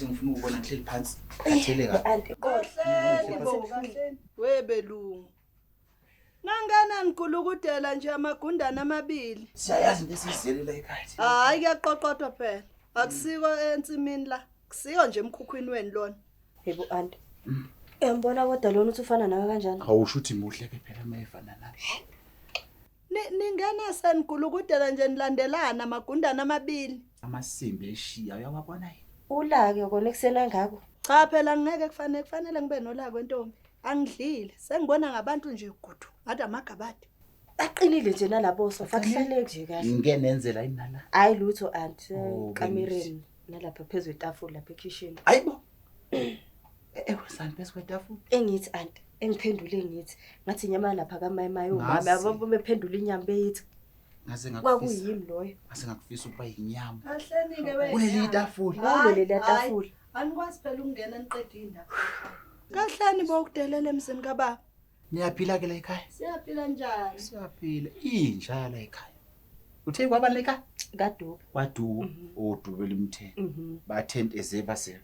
Ngathi ngifuna ukubona ngihleli phansi. Khathele kabi. Anti Kahleni bo, kahleni. Webelungu. Nangena nikulukudela nje amagundana amabili. Siyayazi into esiyizele la ekhaya. Hayi kuyaqoqodwa phela. Akusiko ensimini la. Kusiko nje emkhukhwini wenu lona. Yebo anti. Uyambona kodwa lona uthi ufana nawe kanjani? Awusho ukuthi muhle ke phela mayefana nami. Ningena senikulukudela nje nilandelana amagundana amabili. Amasimbi eshiya uyawabona yini? Ulake kona ekuseni angako. Cha phela ngeke kufanele ngibe nolaka wentombi. Angidlile. Sengibona ngabantu nje gudu. Ngathi amagabade. Baqinile nje nalabo sofa kuhlaleki nje kahle. Ngike nenzela yini nala? Hayi lutho anti Oh, kamereni nalapha phezulu kwetafula lapha ekhishini. Hayibo. Ewesani phezu kwetafula. Engithi anti engiphendule ngithi ngathi inyama lapha kaMayimayi umama Ngazi. yabo bephendula inyama beyithi Ngaze ngakufisa. kwakuyimi loyo. Ngaze ngakufisa ukuba yinyama. Kahleni ke wena. Kuleli tafula. Kulo leliya tafula. Anikwazi phela ukungena niqede indaba. Kahleni bo ukudelela emzini kababa. Niyaphila ke la ekhaya? Siyaphila njani? Siyaphila. Inja la ekhaya. Uthe kwabani la ekhaya? Kaduka. Kwaduka. Odube limtheni. Bathente eze base.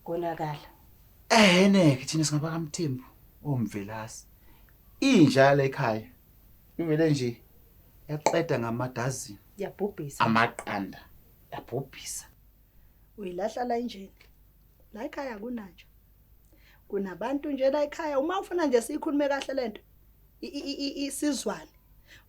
Konakala. Ehene ke thina singaba kaMthembu omvelasi. Inja la ekhaya. Ivele nje yaqeda ngamadazini Yabhubhisa. amaqanda. Yabhubhisa. Uyilahla la injeni. La ekhaya kunanje. Kunabantu nje la ekhaya uma ufuna nje siyikhulume kahle lento. Isizwane.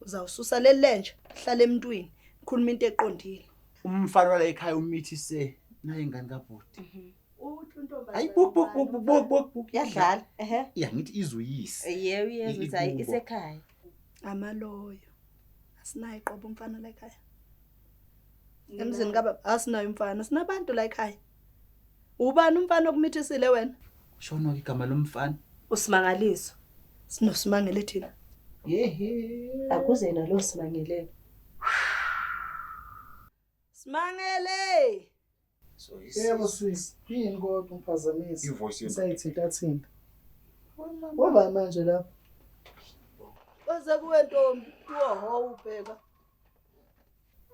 Uzawususa leli lenje hlala emntwini. Khuluma into eqondile. Umfana wala ekhaya umithise naye ingane kabhuti. Uthi untombazane. Hayi buk buk buk buk buk buk. Yadlala. Ehhe. Ya ngithi izuyise. Yebo yezwa ukuthi hayi Ikubo. isekhaya. Amaloyo. Asinayo iqobo umfana la ekhaya. Emzini kababa asinayo umfana, sinabantu la ekhaya. Ubani umfana okumithisile wena? Shono ke igama lomfana. Usimangaliso. Sinosimangele thina. Yehe. Akuze nalo simangeleke. Simangele. So Yebo sisi, yini kodwa umphazamisi? Ivoice yenu. Isayithinta thinta. Ubani manje lapho? Baze kuwe ntombi, uwoho ubheka.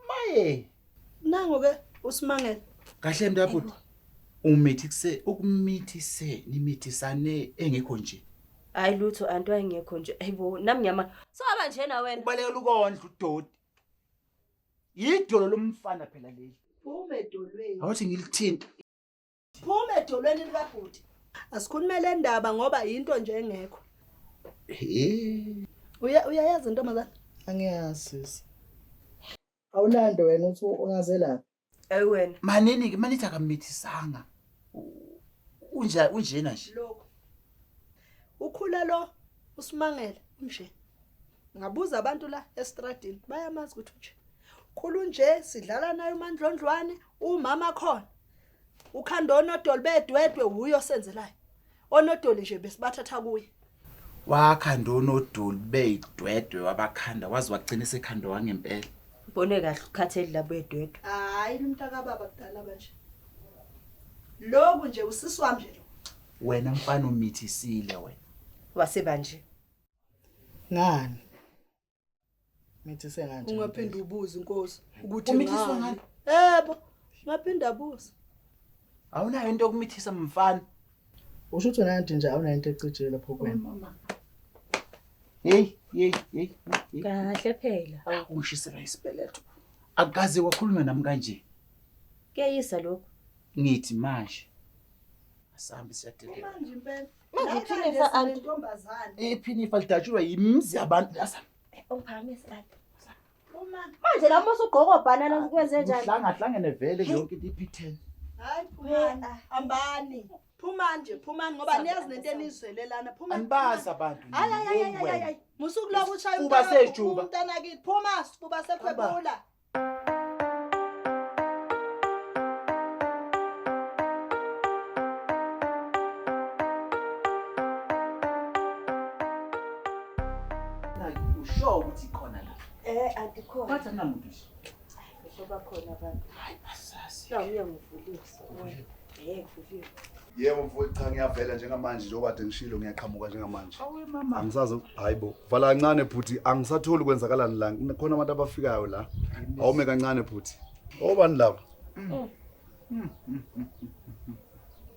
Maye. Nangu ke usimangele. Kahle mntabhuti. Umithise ukumithise nimithisane engekho nje. Hayi lutho anti wayengekho nje. Hayibo nami ngiyama. Soba nje na wena. Ubalekela ukondla udoti. Yidolo lomfana phela leli. Phuma edolweni. Awuthi ngilithinte. Phuma edolweni likabhuti. Asikhulume le ndaba ngoba into nje engekho. He. Uyayazi ntombazana? Angiyazi sisi. Awunando wena uthi ungazelaphi? Ayi wena. Manini ke manithi akamithisanga. Unja unjena nje. Lokho. Ukhula lo usimangele unje. Ngabuza abantu la estradini bayamazi ukuthi unje. Khulu nje sidlala naye uMandlondlwane umama khona. Ukhanda onodoli bedwedwe uyo senzelayo. Onodoli nje besibathatha kuye. Wakhanda onodoli beyidwedwe wabakhanda waze wagcina esekhanda wangempela. Ubone kahle ukhatheli labo edwedwe. Hayi lumntaka baba kudala manje. Lokhu nje usisi wami nje lo. Wena mfana umithisile wena. Waseba nje. Ngani? Mithise nganje. Ungaphinda ubuze inkosi ukuthi Umithiswa ngani. Yebo, ngaphinda abuze. Awunayo into yokumithisa mfana. Usho ukuthi wena anti nje awunayo into ecijile lapho kuwena. Hey, hey, hey. hey. Kahle phela. Ungishiselwa isibeletho. Akaze wakhuluma nami kanje. Kuyayisa lokho. Ngithi manje. Asambe siyadelela. Manje impela. Manje La ekhaya iphinifa, nje anti. sinentombazane. Iphinifa lidatshulwa yimizi yabantu. Asambe. Ungiphakamisa anti. Uma Manje la uma usugqoka obhanana kwenze njani? Kuhlangahlangene vele yonke into iphithene. hayi phumani. Hambani. Phumani nje, phumani ngoba niyazi nento enizwelelana. Phumani. Anibazi abantu. Hayi hayi hayi hayi hayi. Musuku lokhu ushaya Sifuba sejuba. umntana kithi. Phuma sifuba sekhwebula. Usho ukuthi ikhona la. Anti khona. Bathi akunamuntu nje. Ngoba khona abantu. Hayi basazi. La umnyango uvuliwe. Kuvuliwe. Yebo mfowethu, cha ngiyavela njengamanje njengoba kade ngishilo ngiyaqhamuka njengamanje. Awe mama. Angisazi hayibo. Vala kancane bhuti, angisatholi kwenzakalani la. Khona abantu abafikayo la. Awume kancane bhuti. Obani laba?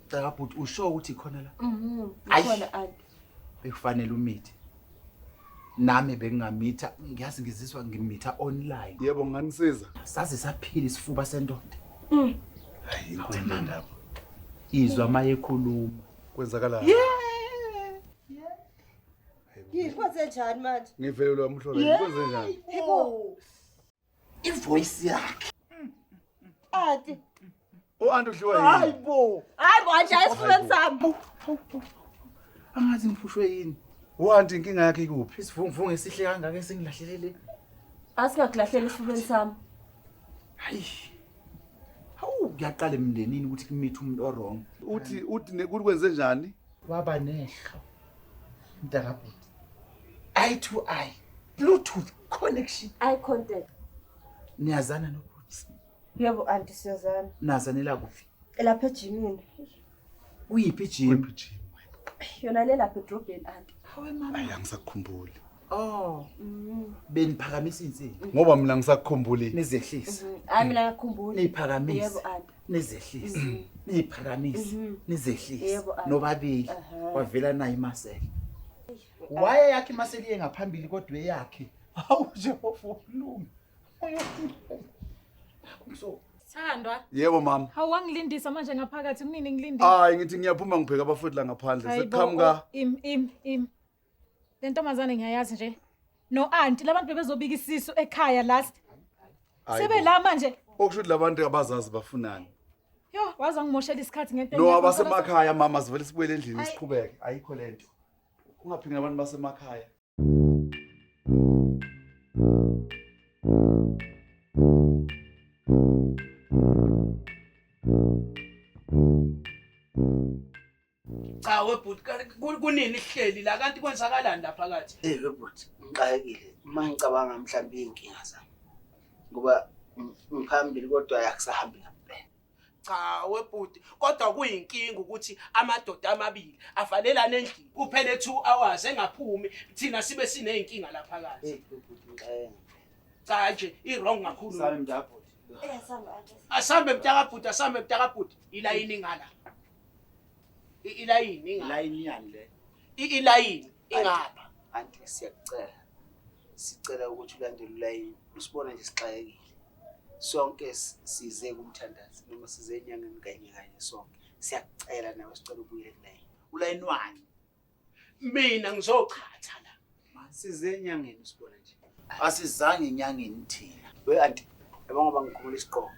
Cha bhuti usho ukuthi khona la. Khona anti. Bekufanele umithe. Nami bengingamitha, ngiyazi ngizizwa ngimitha online. Yebo nganisiza. Saze saphila isifuba sendoda. Hayi inkulu le ndaba. Izwa mayekhuluma. Kwenzakalani? Yini kwenze njani manje? Ngivelelwa umhlola kwenze njani? Yebo. Ivoice yakhe. Anti. U-anti udliwa yini? Hayibo. Hayibo anti esifubeni sami. Angazi ngiphushwe yini. U-anti inkinga yakhe ikuphi? Isivunguvungu esihle kangaka esingilahlelele. Asingakulahlela esifubeni sami. Hayi. Hawu kuyaqala emndenini ukuthi kumithe umuntu o-wrong. Uthi uthi kwenze njani? Waba nehlo. Mntakabhuti. Eye to eye. Bluetooth connection. Eye contact. Niyazana nobhuti. Yebo anti siyazana. Nazanela kuphi? Lapha ejimini. Uyiphi gym? Yona le lapha edrobheni anti. Hawe mama. Hayi angisakukhumbuli. Oh. Beniphakamisa insimbi. Ngoba mina ngisakukhumbuli. Nizehlise. Hayi mina ngiyakhumbula. Niphakamise. Yebo anti. Nizehlise. Niphakamise. Nizehlise. Yebo, anti. Nobabili wavela nayo imasela. Waye yakhe imasela iye ngaphambili kodwa eyakhe. Hawu Jehova ukulunga. So Thandwa, Yebo mama. hawu wangilindisa manje ngaphakathi kunini ngilindile. Hayi ngithi ngiyaphuma ngibheka abafundi la ngaphandle. Hayi bo, Sekuqhamuka oh, im. Le ntombazane ngiyayazi nje. No anti labantu bebezobika isisu ekhaya last. Hayi Sebe bo. la manje. Okusho ukuthi labantu abazazi bafunani. Yo, waza ngimoshela isikhathi ngento. No engekho. abasemakhaya mama sivele sibuyele endlini siqhubeke. Ayikho lento. Ungaphingi nabantu basemakhaya. Cha webhuti kunini sihleli la kanti kwenzakalani la phakathi? Eh webhuti ngixakekile uma ngicabanga mhlawumbe iy'nkinga zami. Ngoba ngiphambili kodwa akusahambi ngempela. Cha webhuti kodwa kuyinkinga ukuthi amadoda amabili avalelane endlini kuphele 2 hours engaphumi thina sibe sineyinkinga la phakathi. Eh webhuti ngixakeke ngempela. Cha nje i-wrong kakhulu. Sami mntakabhuti. Eh sami anti. Asambe mntakabhuti, asambe mntakabhuti. Ilayini ngala. Ilayini ingapha. Ilayini yani le? Ilayini ingapha. Anti siyakucela. Sicela ukuthi ulandele ulayini. Usibona nje sixakekile. Sonke size kumthandazi noma size enyangeni kanye kanye sonke. Siyakucela nawe sicela ubuyele kulayini. Ulayini wani? Mina ngizochatha la. Size enyangeni usibona nje. Asizange enyangeni thina. We anti, yabo ngoba ngikhumula isigqoko.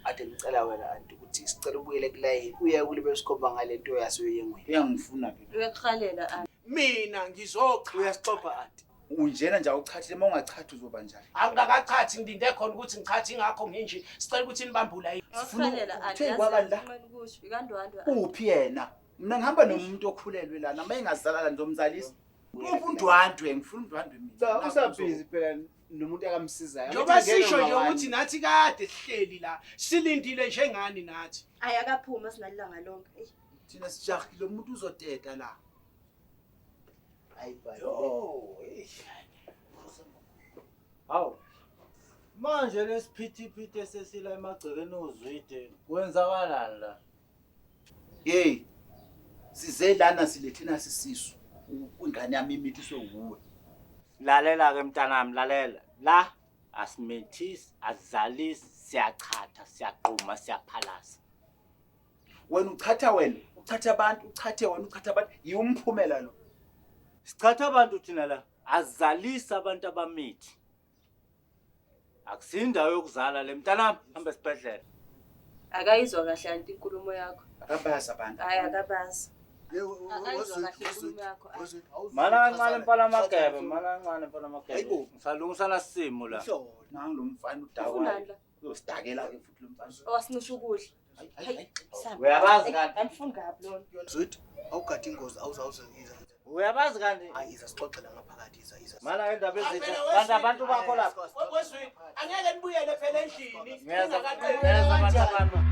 Ade ngicela wena anti ukuthi sicela ubuyele kulayini. Uye kulibe sikhomba ngalento yasoyengweni. Uyangifuna phela. Uyakuhalela anti. Mina ngizochatha. Uyasixoxa anti. Unjena nje awuchathile uma ungachathi uzoba njani? Angikakachathi ngilinde khona ukuthi ngichathi ingakho nginje. Sicela ukuthi nibambe ulayini. Uyakuhalela anti. Uthe kwabani la? Kusho ikandwandwa. Uphi yena? Mina ngihamba nomuntu okhulelwe lana, uma engazala la ngizomzalisa. Uphi uNdwandwe? Ngifuna uNdwandwe mina. Cha usabhizi phela nomuntu akamsizayo. Njengoba sisho nje ukuthi nathi kade sihleli la, silindile njengani nathi. Hayi akaphuma sinalilanga lonke. Eyi. Thina sijahile umuntu uzoteta la. Hayi ba. Yo, Hawu. Manje lesiphithiphithi esesila emagcekeni ozwide kwenzakalani la? Hey. Size lana silethena sisisu. Ingane yami imithi sewuwe. Lalela ke mntanami, lalela. La asimithisi, asizalisi, siyachatha, siyaqhuma, siyaphalasa. Wena uchatha wena, uchatha abantu, uchathe wena, uchatha abantu, yiwumphumela lo. Sichatha abantu thina la, azalisa abantu abamithi. Akusindawo yokuzala le mntanami, hamba esibhedlela. Akayizwa kahle anti inkulumo yakho. Akabazi abantu. Hayi akabazi. Akayizwa kahle inkulumo yakho. Mana kancane mfana magebe, mana kancane mfana magebe. Ngisalungisa nasimo la. Nangu lo mfana udakwa. Ufunani la? Uyosidakela ke futhi lo mfana. Owasincisha ukudla. Hayi, sami. Uyabazi kanti? Angifuni kabi lona. Zwithu, awugadi ingozi awuzawuze iza. Uyabazi kanti? Hayi iza sixoxela ngaphakathi iza iza. Mana indaba ezinhle. Kanti abantu bakho lapha. Wezwi, angeke nibuyele phela endlini. Ngiyeza abantu abami.